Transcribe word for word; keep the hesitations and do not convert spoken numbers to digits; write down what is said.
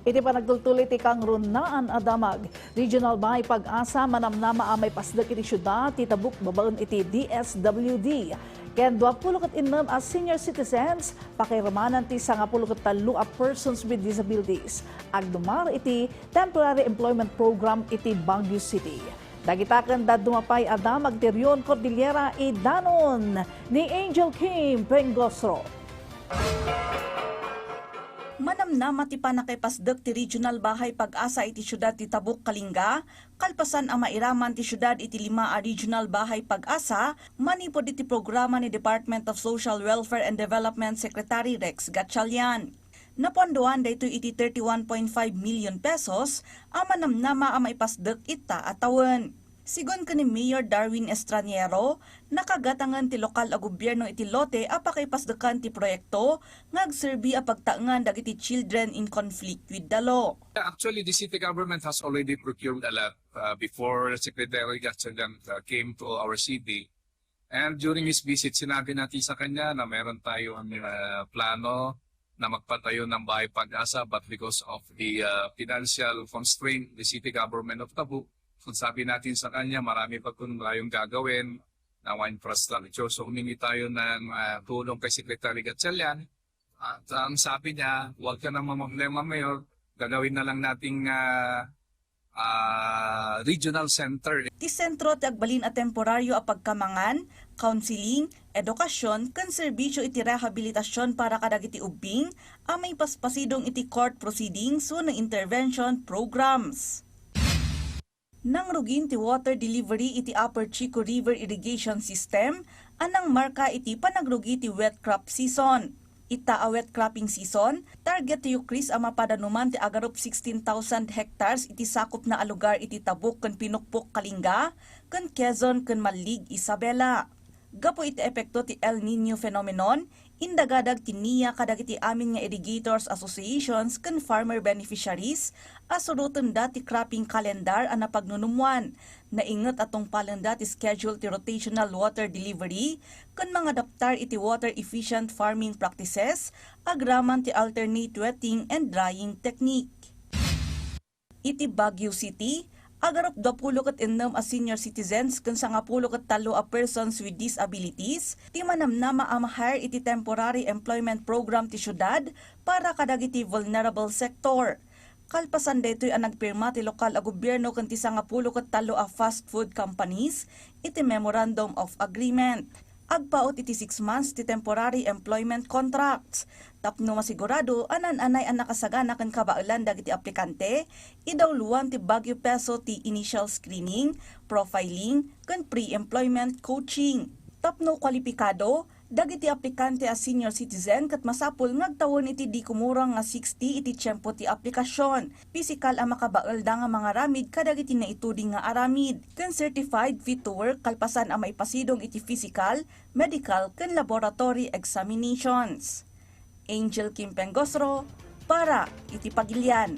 Iti panagtultuloy ti kangrunaan a damag, Regional Bahay Pag-asa manamnama a maipasdek iti siudad ti Tabuk babaen iti D S W D. Ken duapulo ket innem a senior citizens, pakiramanan ti sangapulo ket tallo a persons with disabilities, agdumar iti Temporary Employment Program iti Baguio City. Dagita ken dadduma pay a damag ti Rion Cordillera idanon ni Angel Kim Pengosro. Manamnama ti pannakaipasdek ti Regional Bahay Pag-asa iti siudad ti Tabuk, Kalinga, kalpasan a mairaman ti siudad iti lima a Regional Bahay Pag-asa manipud iti programa ni Department of Social Welfare and Development Secretary Rex Gatchalian. Napuanduan daytoy iti thirty-one point five million pesos a manamnama a maipasdek ita a tawen. Sigun ken ni Mayor Darwin Estraniero, nakagatangen ti lokal a gobierno iti lote a pakaipasdekan ti proyekto nga agserbi a pagtaengan dagiti children in conflict with the law. Actually, the city government has already procured a lot, uh, before Secretary Gatchalian, uh, came to our city. And during his visit, sinabi natin sa kanya na meron tayong, uh, plano na magpatayo ng Bahay Pag-asa, but because of the, uh, financial constraint, the city government of Tabuk, kung sabi natin sa kanya, marami pa po tayong gagawin na mga infrastructure. So, humingi tayo ng, uh, tulong kay Secretary Gatchalian. At ang sabi niya, "Huwag ka na mamroblema, Mayor. Gagawin na lang nating, ah, ah, regional center." Ti sentro ti agbalin a temporario a pagkamangan, counseling, edukasyon, ken serbisyo iti rehabilitasyon para kadagiti ubbing a maipaspasidong iti court proceedings wenno intervention programs. Nangrugin ti water delivery iti Upper Chico River Irrigation System a nangmarka iti panagrugi ti wet crop season. Ita a wet cropping season, target ti ukris a mapadanuman ti agarup sixteen thousand hectares iti sakupna a lugar iti Tabuk ken Pinukpok, Kalinga, ken Quezon ken Mallig, Isabela. Gapu iti epekto ti El Niño phenomenon, indagadag ti NIA kadagiti amin nga irrigators associations ken farmer beneficiaries a surotenda ti cropping calendar a napagnunumwan. Nainget a tungpalenda ti schedule ti rotational water delivery ken mangadaptar iti water efficient farming practices agraman ti alternate wetting and drying technique. Iti Baguio City, agarup duapulo ket innem a senior citizens ken sangapulo ket tallo a persons with disabilities ti manamnama a ma-hire iti temporary employment program ti siudad para kadagiti vulnerable sector. Kalpasan daytoy a nagpirma ti lokal a gobierno ken ti sangapulo ket tallo a fast food companies iti Memorandum of Agreement. Agpaut iti six months ti temporary employment contracts tapno masigurado a naan-anay a nakasagana ken kabaelan dagiti aplikante, idawluan ti Baguio Peso ti initial screening, profiling, ken pre-employment coaching. Tapno kwalipikado, dagiti aplikante a senior citizen ket masapul nga agtawen iti di kumurang nga sixty iti tiempo ti aplikasyon. Pisikal a makabaelda nga mangaramid kadagiti naituding nga aramid, ken certified fit to work kalpasan a maipasidong iti physical, medical, ken laboratory examinations. Angel Kim Pengosro para iti Pagilian.